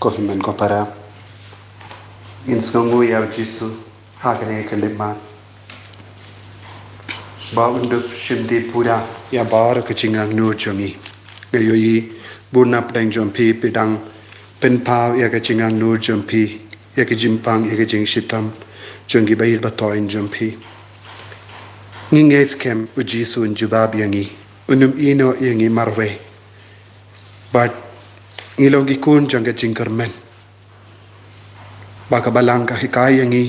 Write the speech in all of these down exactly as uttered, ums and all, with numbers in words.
Ko hynmen ko para, ngin sngewnguh ïa u Jisu ha kane ka lipmat ba un dup shim dih pura ïa baroh ka jingangnud jong ngi. Nga ïohi ba na pdeng jong phi phi dang pynpaw ïa ka jingangnud jong phi, ïa ka jingpang, ïa ka jingshitom jong ki baïeit ba thoiñ jong phi. Ngi ngeit skhem u Jisu un jubab ïa ngi, un ym ïehnoh ïa ngi marwei. Bad ngi long ki khun jong ka jingkyrmen. Ba ka Balang ka hikai ïa ngi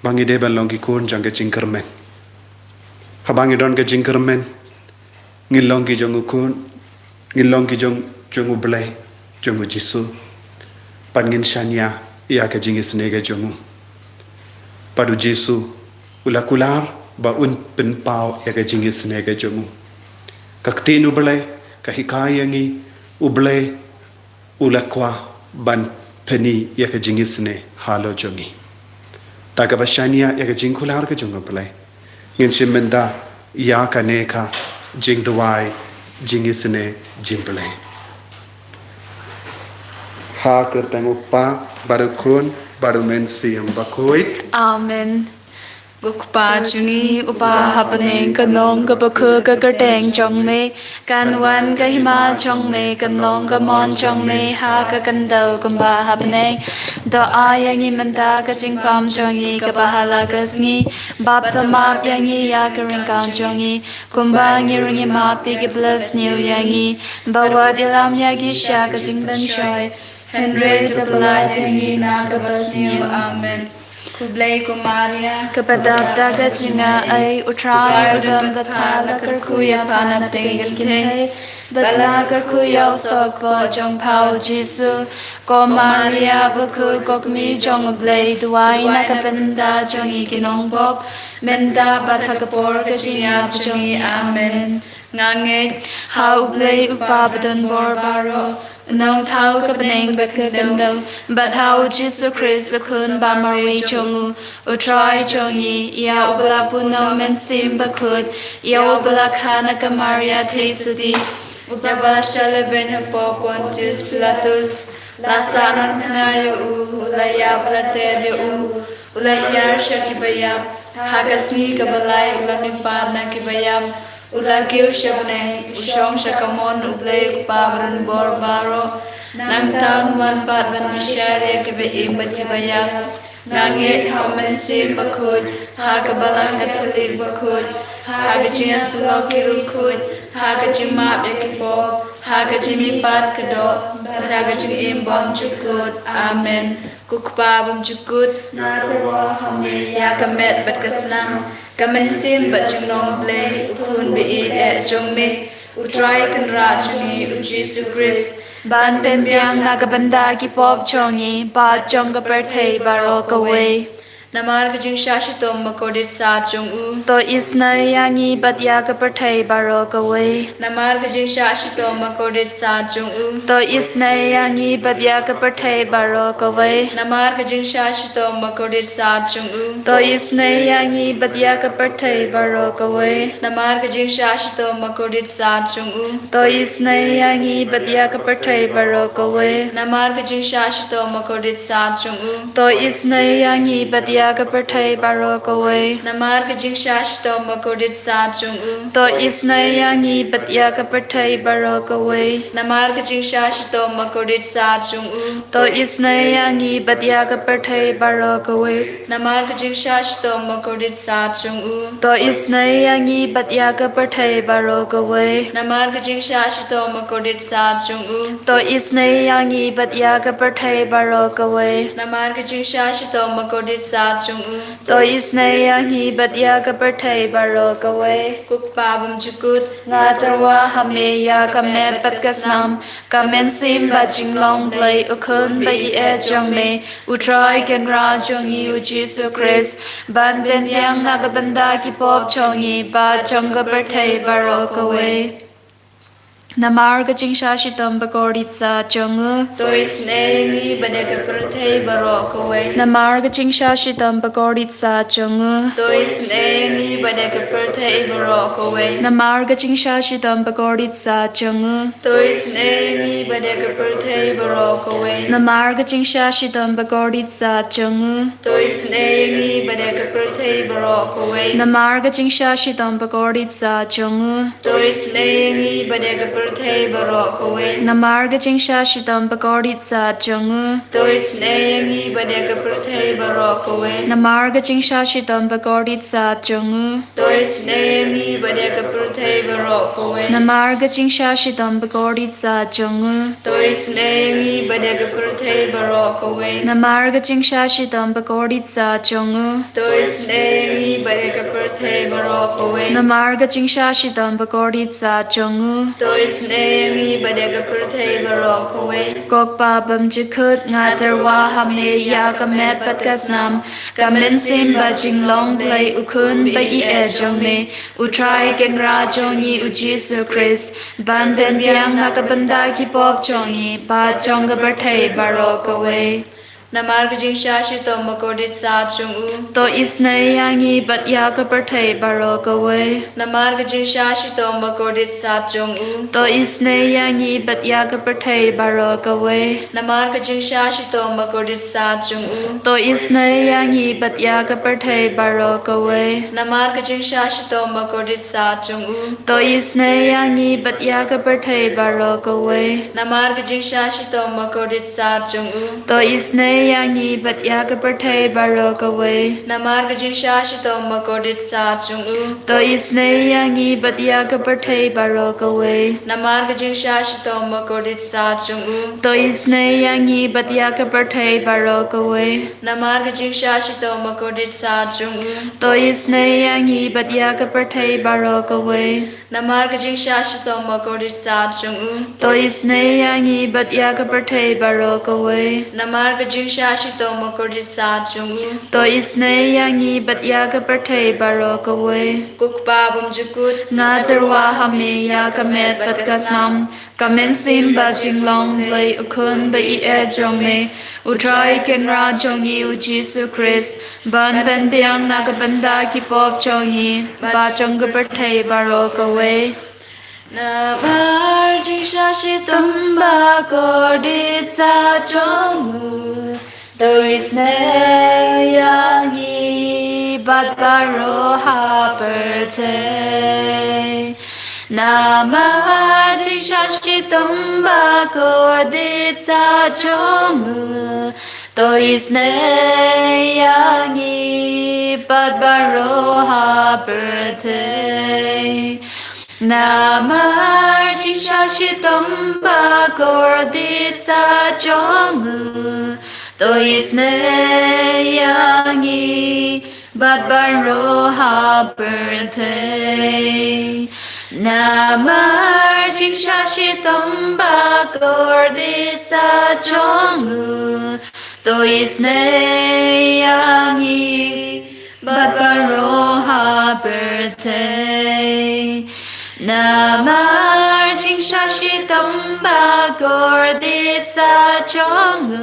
ba ngi dei ban long ki khun jong ka jingkyrmen. Haba ngi don ka jingkyrmen, ngin long ki jong u khun, ngin long ki jong, jong u Blei, jong u Jisu. Bad ngin shaniah ïa ka jingisynei ka jong u. Bad u Jisu u la kular ba un pynpaw ïa ka jingisynei ka jong u. Ka ktien u Blei ka hikai ïa ngi, u Blei u la kwah ban pyni ïa ka jingisynei halor jong ngi. Da kaba shaniah ïa ka jingkular ka jong u Blei, ngin shim bynta ïa kane ka jingduwai jingisynei jong u Blei. Ha ka kyrteng u Kpa bad u Khun bad u Mynsiem Bakhuid. Amen. Ko Kpa jong ngi uba ha bneng, kan long kaba khuid ka kyrteng jong me, kan wan ka hima jong me, kan long ka mon jong me ha ka khyndew kumba ha bneng. To ai ïa ngi mynta ka jingpam jong ngi kaba ha la ka sngi, bad to map ïa ngi ïa ka ryngkang jong ngi, kumba ngi ruh ngi map ïa kiba la sniew ïa ngi. Bad wat ïalam ïa ngi sha ka jingpynshoi, hynrei to pyllait ïa ngi na kaba sniew. Amen. Khublei ko Maria, kaba dap da ka jingaiei, u Trai u don bad pha, la kyrkhu ïa pha na pdeng ki kynthei, bad la kyrkhu ïa u sohkpoh jong pha u Jisu. Ko Maria bakhuid, ko Kmie jong u Blei, duwai na ka bynta jong ngi ki nongpop, mynta bad ha ka por ka jingïap jong ngi. Amen. Nga ngeit ha u Blei u Kpa badonbor baroh, u nongthaw ka bneng bad ka khyndew, bad ha u Jisu Khrist u Khun ba marwei jong u, u Trai jong ngi, ïa uba la pun na u Mynsiem Bakhuid, ïa uba la kha na ka Maria Theisotti, ïa uba la shah lehbeiñ hapoh Pontius Pilatus, la sahnarphna ïa u, u la ïap, la ter ïa u, u la ïar sha kiba ïap, ha ka sngi kaba lai u la mihpat na kiba ïap, u la kiew sha bneng, u shong sha kamon u Blei u Kpa badonbor baroh. Nangta un wan pat ban bishar ïa kiba im bad kiba ïap. Nga ngeit ha u Mynsiem Bakhuid, ha ka Balang Katholik bakhuid, ha ka jingïasyllok ki riewkhuid, ha ka jingmap ïa ki pop, ha ka jingmihpat ka doh, bad ha ka jingim bymjukut. Amen. Ko Kpa bymjukut, nga tyrwa ha me ïa ka met bad ka snam, ka mynsiem bad jinglong Blei, u Khun baieit eh jong me, u Trai Kynrad jong ngi u Jisu Khrist, ban pynbiang na ka bynta ki pop jong ngi bad jong ka pyrthei baroh kawei. Namar ka jingshah shitom bakordit sat jong u, to isynei ïa ngi bad ïa ka pyrthei baroh kawei. Namar ka jingshah shitom bakordit sat jong u, to isynei ïa ngi bad ïa ka pyrthei baroh kawei. Namar ka jingshah shitom bakordit sat jong u, to isynei ïa ngi bad ïa ka pyrthei baroh kawei. Namar ka jingshah shitom bakordit sat jong u, to isynei ïa ngi bad ïa ka pyrthei baroh kawei. Namar ka jingshah shitom bakordit sat jong u, to isynei ïa ngi bad ïa ka pyrthei baroh kawei. Namar ka jingshah shitom bakordit sat jong u, to isynei ïa ngi bad ïa ka pyrthei baroh kawei. Namar ka jingshah shitom bakordit sat jong u, to isynei ïa ngi bad ïa ka pyrthei baroh kawei. Namar ka jingshah shitom bakordit sat jong u, to isynei ïa ngi bad ïa ka pyrthei baroh kawei. Namar ka jingshah shitom bakordit sat jong u, to isynei ïa ngi bad ïa ka pyrthei baroh kawei. Namar ka jingshah shitom bakordit sat jong u, to isynei ïa ngi bad ïa ka pyrthei baroh kawei. Ko Kpa bymjukut, nga tyrwa ha me ïa ka met bad ka snam, ka mynsiem bad jinglong Blei, u Khun baieit jong me, u Trai Kynrad jong ngi u Jisu Khrist, ban pynbiang na ka bynta ki pop jong ngi bad jong ka pyrthei baroh kawei. Namar ka jingshah shitom bakordit satia jong u. To isynei ïa ngi bad ïa ka pyrthei baroh kawei. Namar ka jingshah shitom bakordit satia jong u. To isynei ïa ngi bad ïa ka pyrthei baroh kawei. Namar ka jingshah shitom bakordit satia jong u. To isynei ïa ngi bad ïa ka pyrthei baroh kawei. Namar ka jingshah shitom bakordit satia jong u. To isynei ïa ngi bad ïa ka pyrthei baroh kawei. Namar ka jingshah shitom bakordit satia jong u. To isynei ïa ngi bad ïa ka pyrthei baroh kawei. Namar ka jingshah shitom bakordit satia jong u. To isynei ïa ngi bad ïa ka pyrthei baroh kawei. Namar ka jingshah shitom bakordit satia jong u. To isynei ïa ngi bad ïa ka pyrthei baroh kawei. Namar ka jingshah shitom bakordit satia jong u. To isynei ïa ngi bad ïa ka pyrthei baroh kawei. Namar ka jingshah shitom bakordit satia jong u. To isynei ïa ngi bad ïa ka pyrthei baroh kawei. Namar ka jingshah shitom bakordit satia jong u. To isynei ïa ngi bad ïa ka pyrthei baroh kawei. Ko Kpa bymjukut, nga tyrwa ha me ïa ka met bad ka snam, ka mynsiem bad jinglong Blei u Khun ba ïeit jong me, U Trai Kynrad jong ngi U Jisu Khrist, ban pynbiang na ka bynta ki pop jong ngi bad jong ka pyrthei baroh kawei. Namar ka jingshah shitom bakordit satia jong u. To isynei ïa ngi bad ïa ka pyrthei baroh kawei. Namar ka jingshah shitom bakordit satia jong u. To isynei ïa ngi bad ïa ka pyrthei baroh kawei. Namar ka jingshah shitom bakordit satia jong u. To isynei ïa ngi bad ïa ka pyrthei baroh kawei. Namar ka jingshah shitom bakordit satia jong u. To isynei ïa ngi bad ïa ka pyrthei baroh kawei. Namar ka jingshah shitom bakordit satia jong u. To isynei ïa ngi bad ïa ka pyrthei baroh kawei. Namar ka jingshah shitom bakordit satia jong u. To isynei ïa ngi bad ïa ka pyrthei baroh kawei. Namar ka jingshah shitom bakordit satia jong u. To isynei ïa ngi bad ïa ka pyrthei baroh kawei. Namar ka jingshah shitom bakordit satia jong u. To isynei ïa ngi bad ïa ka pyrthei baroh kawei. Namar ka jingshah shitom bakordit satia jong u. To isynei ïa ngi bad ïa ka pyrthei baroh kawei. Namar ka jingshah shitom bakordit satia jong u. To isynei ïa ngi bad ïa ka pyrthei baroh kawei. Ko Kpa bymjukut, nga tyrwa ha me ïa ka met bad ka snam, ka mynsiem bad jinglong Blei u Khun ba ïeit jong me, U Trai Kynrad jong ngi U Jisu Khrist, ban pynbiang na ka bynta ki pop jong ngi bad jong ka pyrthei baroh kawei. Namar jingshah shitom bakordit satia jong u, to isynei ïa ngi bad baroh ha pyrthei. Namar jingshah shitom bakordit satia jong u, to isynei ïa ngi bad baroh ha pyrthei. Namar jingshah shitom bakordit satia jong u, to isynei ïa ngi bad baroh ha pyrthei. Namar jingshah shitom bakordit satia jong u, to isynei ïa ngi bad baroh ha pyrthei. Namar jingshah shitom bakordit satia jong u,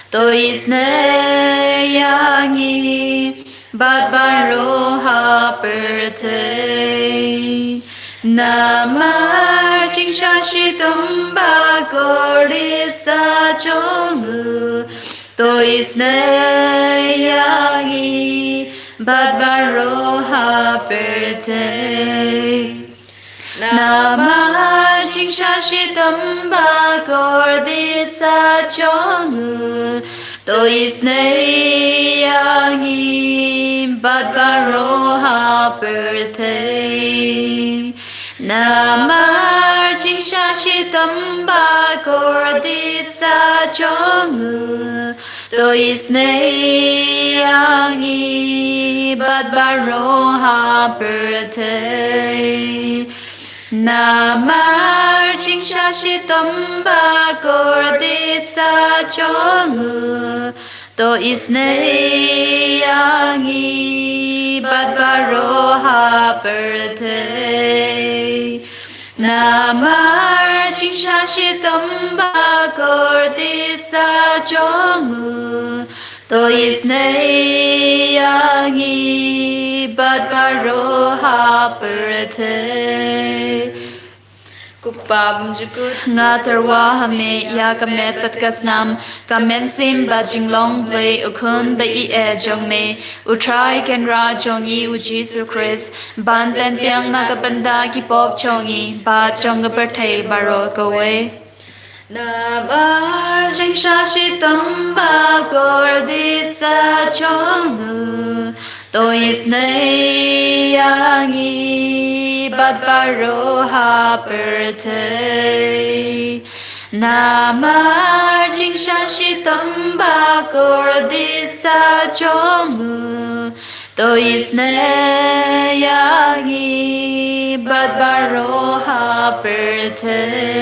to isynei ïa ngi bad baroh ha pyrthei. Namar jingshah shitom bakordit satia jong u, to isynei ïa ngi bad baroh ha pyrthei. Namar jingshah shitom bakordit satia jong u, to isynei ïa ngi bad baroh ha pyrthei. Namar jingshah shitom bakordit satia jong u, to isynei ïa ngi bad baroh ha pyrthei. Namar jingshah shitom bakordit satia jong u, to isynei ïa ngi bad baroh ha pyrthei. Namar jingshah shitom ba kordit sa jong u, to isynei ïa ngi bad baroh ha pyrthei. Ko Kpa bymjukut, nga tyrwa ha me ïa ka met bad ka snam, ka mynsiem bad jinglong Blei, u Khun ba ïeit jong me, u Trai Kynrad jong ngi u Jisu Khrist, ban pynbiang na ka bynta ki pop jong ngi bad jong ka pyrthei baroh kawei. Namar jingshah shitom ba kordit sa jong u, to isynei ïa ngi bad baroh ha pyrthei. Namar jingshah shitom ba kordit sa jong u, to isynei ïa ngi bad baroh ha pyrthei.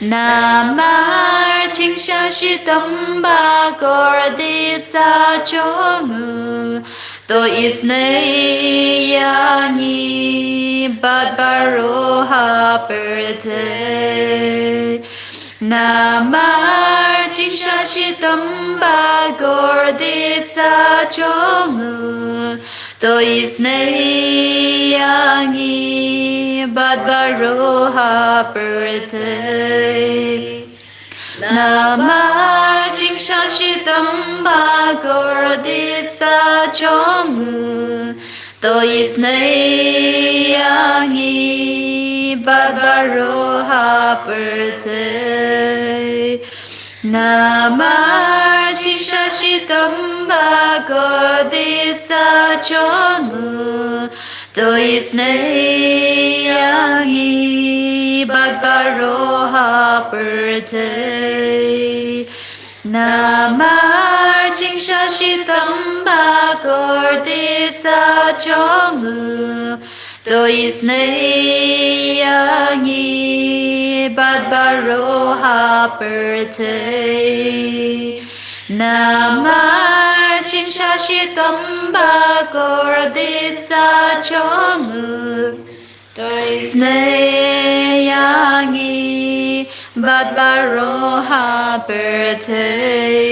Namar jingshah shitom ba kordit sa jong u, to isynei ïa ngi bad baroh ha pyrthei. Namar jingshah shitom ba kordit sa jong u, to isynei ïa ngi bad baroh ha pyrthei. Namar jingshah shitom ba kordit sa jong u, to isynei ïa ngi bad baroh ha pyrthei. Namar jingshah shitom ba kordit sa jong u, to isynei ïa ngi bad baroh ha pyrthei. Namar jingshah shitom ba kordit sa jong u, to isynei ïa ngi bad baroh ha pyrthei. Namar jingshah shitom ba kordit sa jong u, to isynei ïa ngi bad baroh ha pyrthei.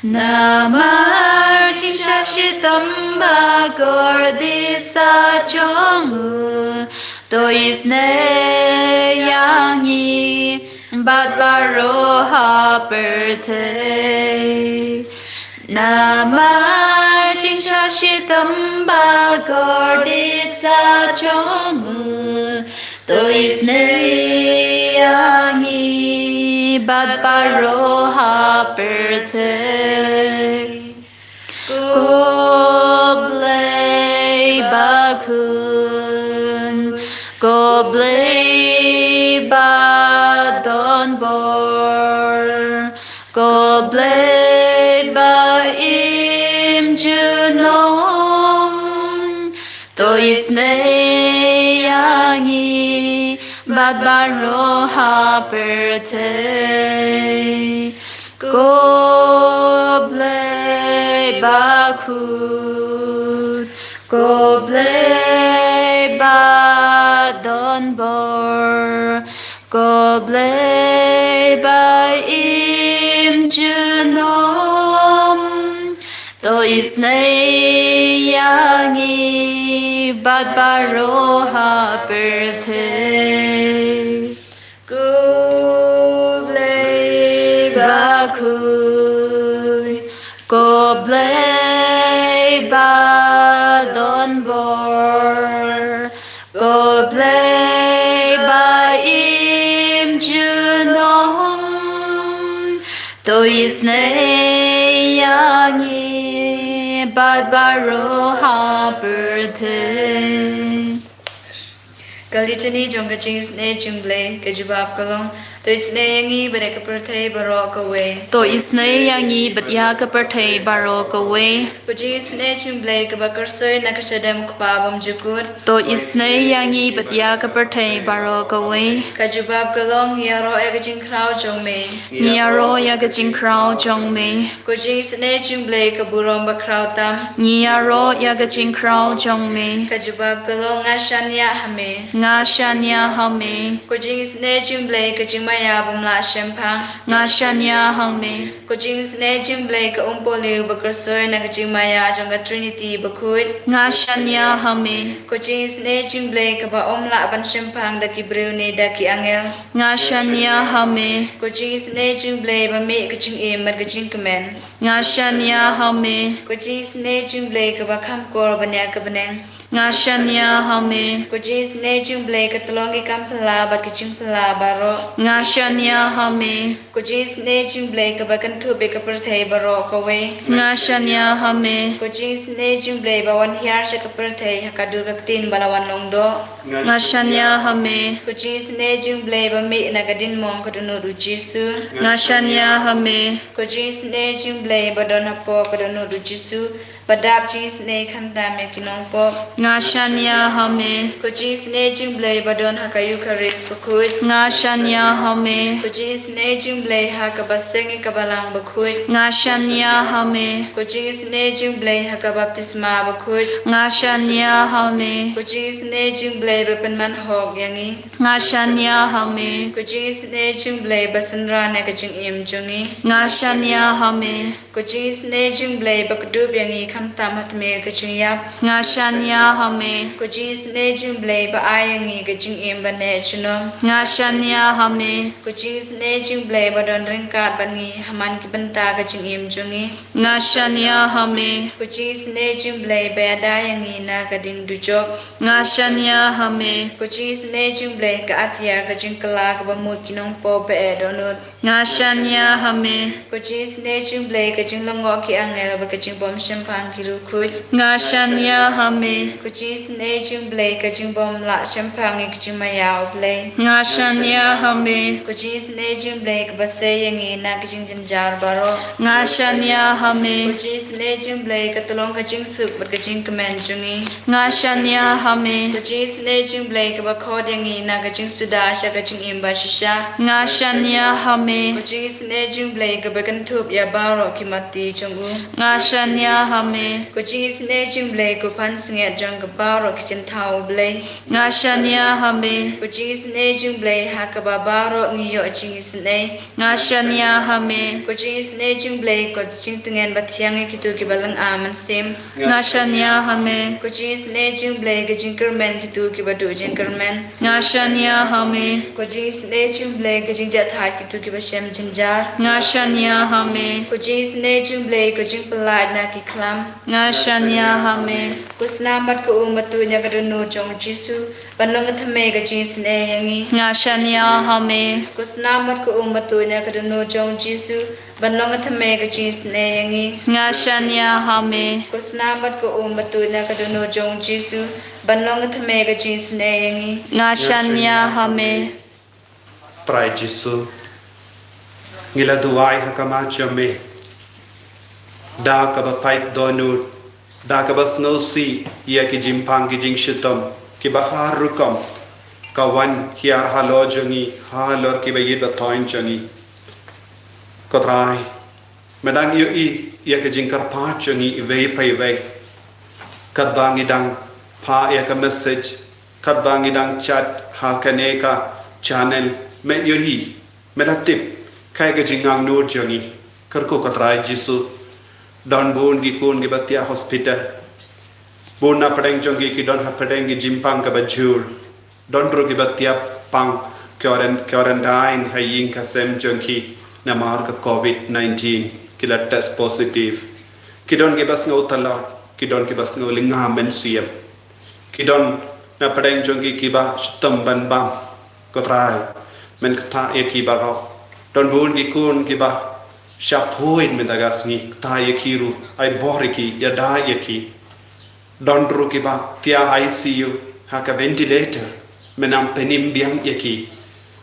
Namar jingshah shitom ba kordit sa jong u, to isynei ïa ngi bad baroh ha pyrthei. Namar jingshah shitom ba kordit sa jong u, to isynei ïa ngi bad baroh ha pyrthei. Ko Blei ba khun, ko Blei ba don bor, ko Blei ba im junom, to isynei ïa ngi bad baroh ha pyrthei. Ko Blei ba khun, ko Blei ba don bor, ko Blei ba im junom, to isynei ïa ngi bad baroh ha pyrthei. Ko Blei ba khun, ko Blei ba don bor, ko Blei ba im junom, to isynei ïa ngi bad baroh ha pyrthei. Ka Litany jong ka jingisynei jong U Blei, ka jubab ka long: To isynei ïa ngi bad ïa ka pyrthei baroh kawei. To isynei ïa ngi bad ïa ka pyrthei baroh kawei. Ko jingisynei jong U Blei kaba kyrshoi na ka shadem U Kpa bymjukut. To isynei ïa ngi bad ïa ka pyrthei baroh kawei. Ka jubab ka long, ngi ïaroh ïa ka jingkhraw jong me. Ngi ïaroh ïa ka jingkhraw jong me. Ko jingisynei jong U Blei ka burom bakhraw tam. Ngi ïaroh ïa ka jingkhraw jong me. Ka jubab ka long, nga shaniah ha me. Nga shaniah ha me. Ko jingisynei jong U Blei ka jingmaïa bym lah shemphang. Nga shaniah ha me. Ko jingisynei jong U Blei ka umpohliew ba kyrshoi na ka jingmaïa jong ka Trinity bakhuid. Nga shaniah ha me. Ko jingisynei jong U Blei kaba ym lah ban shemphang da ki briew ne da ki angel. Nga shaniah ha me. Ko jingisynei jong U Blei ba mih ka jingim bad ka jingkmen. Nga shaniah ha me. Ko jingisynei jong U Blei kaba kham kor ban ïa ka bneng. Nga shaniah ha me. Ko jingisynei jong U Blei ka tyllong ki kam phylla bad ki jingphylla baroh. Nga shaniah ha me. Ko jingisynei jong U Blei kaba kynthup ïa ka pyrthei baroh kawei. Nga shaniah ha me. Ko jingisynei jong U Blei ba wan hiar sha ka pyrthei ha ka dur ka ktien ba la wan long doh. Nga shaniah ha me. Ko jingisynei jong U Blei ba mih na ka diengmong ka dohnud U Jisu. Nga shaniah ha me. Ko jingisynei jong U Blei ba don hapoh ka dohnud U Jisu, ba dap jingisynei khamtam ïa ki nongpop. Nga shaniah ha me. Ko jingisynei jong U Blei ba don ha ka Eukharist bakhuid. Nga shaniah ha me. Ko jingisynei jong U Blei ha kaba seng ïa ka balang bakhuid. Nga shaniah ha me. Ko jingisynei jong U Blei ha ka baptisma bakhuid. Nga shaniah ha me. Ko jingisynei jong U Blei ba pynman hok ïa ngi. Nga shaniah ha me. Ko jingisynei jong U Blei ba synran ïa ka jingim jong ngi. Nga shaniah ha me. Ko jingisynei jong U Blei ba kdup ïa ngi khamtam ha tmier ka jingïap. Nga shaniah ha me. Ko jingisynei jong U Blei ba ai ïa ngi ka jingim ba neh junom. Nga shaniah ha me. Ko jingisynei jong U Blei ba don ryngkat bad ngi ha man ki bynta ka jingim jong ngi. Nga shaniah ha me. Ko jingisynei jong U Blei ba ïada ïa ngi na ka ding dujok. Nga shaniah ha me. Ko jingisynei jong U Blei ka atiar ka jingkylla kaba mut ki nongpop ba eh dohnud. Nga shaniah ha me. Ko jingisynei jong U Blei ka jinglyngngoh ki angel bad ka jingbym shemphang ki riewkhuid. Nga shaniah ha me. Ko jingisynei jong U Blei ka jingbym lah shemphang ïa ka jingmaïa U Blei. Nga shaniah ha me. Ko jingisynei jong U Blei kaba sei ïa ngi na ka jingjynjar baroh. Nga shaniah ha me. Ko jingisynei jong U Blei ka tyllong ka jingsuk bad ka jingkmen jong ngi. Nga shaniah ha me. Ko jingisynei jong U Blei kaba khot ïa ngi na ka jingsuda sha ka jingim ba shisha. Nga shaniah ha me. Ko jingisynei jong U Blei kaba kynthup ïa baroh ki matti jong u. Nga shaniah ha me. Ko jingisynei jong U Blei ko pansngiat jong ka baroh ki jingthaw U Blei. Nga shaniah ha me. Ko jingisynei jong U Blei ha kaba baroh ngi ïoh jingisynei. Nga shaniah ha me. Ko jingisynei jong U Blei ko jingtngen ba thiang ïa kito kiba lynga mynsiem. Nga shaniah ha me. Ko jingisynei jong U Blei ka jingkyrmen kito kiba duh jingkyrmen. Nga shaniah ha me. Ko jingisynei jong U Blei ka jingjahthait kito kiba shem jynjar. Nga shaniah ha me. Ko jingisynei jong U Blei ka jingpyllait na ki khlam. Nga shaniah ha me. Ko snam bad ko um ba tuid na ka dohnud jong U Jisu ban long ka thymmei ka jingisynei ïa ngi. Nga shaniah ha me. Ko snam bad ko um ba tuid na ka dohnud jong U Jisu ban long ka thymmei ka jingisynei ïa ngi. Nga shaniah ha me. Ko snam bad ko um ba tuid na ka dohnud jong U Jisu ban long ka thymmei ka jingisynei ïa ngi. Nga shaniah ha me. Trai Jisu, ngi la duwai ha khmat jong me da kaba pait dohnud, da kaba sngewsih ïa ki jingpang ki jingshitom kiba har rukom ka wan hiar halor jong ngi halor kiba ïeit ba thoiñ jong ngi. Ko Trai, me dang ïohi ïa ka jingkyrpad jong ngi iwei pa iwei. Katba ngi dang phah ïa ka message, katba ngi dang chat ha kane ka channel, me ïohi, me la tip kaei ka jingangnud jong ngi. Kyrkhu ko Trai Jisu, don bun ki khun kiba thiah hospital. Bun na pdeng jong ki ki don ha pdeng ki jingpang kaba jur. Don ruh kiba thiah pang quaran-, quarantine ha ïing ka sem jong ki namar ka covid nineteen, ki la test positive. Ki don kiba sngew tlot, ki don kiba sngew lynga mynsiem. Ki don na pdeng jong ki kiba shitom ban bam. Ko Trai, men kyrpad ïa ki baroh. Don bun ki khun kiba shah phuid mynta ka sngi, kyrpad ïa ki ruh, ai bor ïa ki, ïada ïa ki. Don ruh kiba thiah ha I C U ha ka ventilator, men nang pynim biang ïa ki.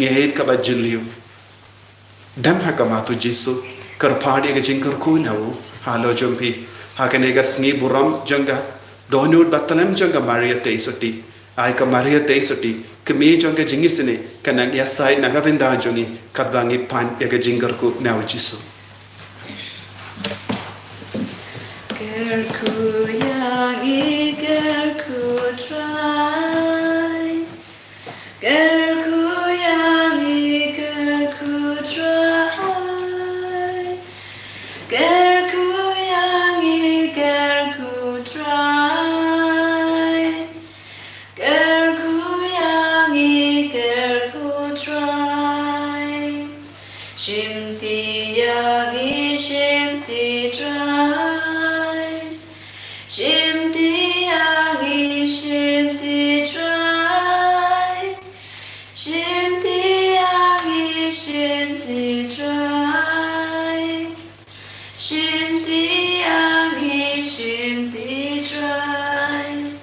jingïaid kaba jylliew. Dem ha khmat u Jisu, kyrpad ïa ka jingkyrkhu na u halor jong phi. Ha kane ka sngi burom jong ka dohnud ba tlem jong ka Maria Theisotti. Ai ka Maria Theisotti, kmie jong ka jingisynei, kan nang ïasaid na ka bynta jong ngi, katba ngi pan ïa ka jingkyrkhu na u Jisu. Kyrkhu ïa ngi, kyrkhu Trai. Kyrkhu ïa ngi, kyrkhu Trai. Kyrkhu ïa ngi, kyrkhu Trai. Kyrkhu ïa ngi, kyrkhu Trai. Shimti ïa ngi, shimti Trai. Shimti ïa ngi, shimti Trai. Shimti ïa ngi, shimti Trai. Shimti ïa ngi, shimti Trai.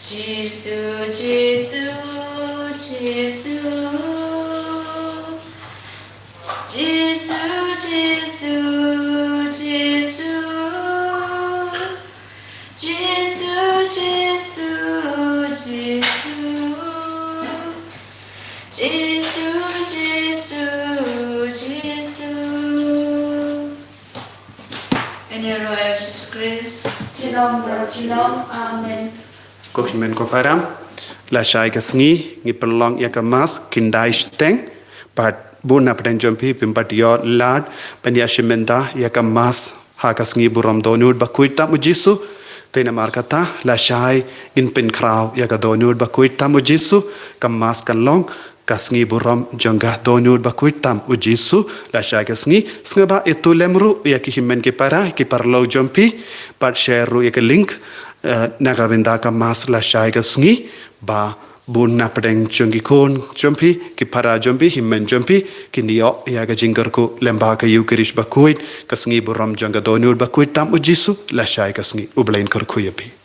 Jisu, Jisu, Jisu. Jisu, Jisu, Jisu. Jisu, Jisu, Jisu. Jisu, Jisu, Jisu. Ïa u Jisu Khrist. Shalom, shalom. Amen. Ko hynmen ko para, lashai ka sngi ngi pynlong ïa ka Mass khyndai shiteng. Bad bun na pdeng jong phi phim pat ïoh lad ban ïashim bynta ïa ka Mass ha ka sngi burom dohnud bakhuid tam u Jisu. Te namar kata lashai ngin pynkhraw ïa ka dohnud bakhuid tam u Jisu. Ka Mass kan long ka sngi burom jong ka dohnud bakhuid tam u Jisu. Lashai ka sngi, sngewbha ïathuh lem ruh ïa ki hynmen ki para, ki paralok jong phi, bad share ruh ïa ka link Eh, na ka bynta ka Mass lashai ka sngi, ba bun na pdeng jong ki khun jong phi, ki para jong phi, hynmen jong phi, kin ïoh ïa ka jingkyrkhu lyngba ka Ïukharist bakhuid, ka sngi burom jong ka Dohnud bakhuid tam u Jisu, lashai ka sngi. U Blei un kyrkhu ïa phi.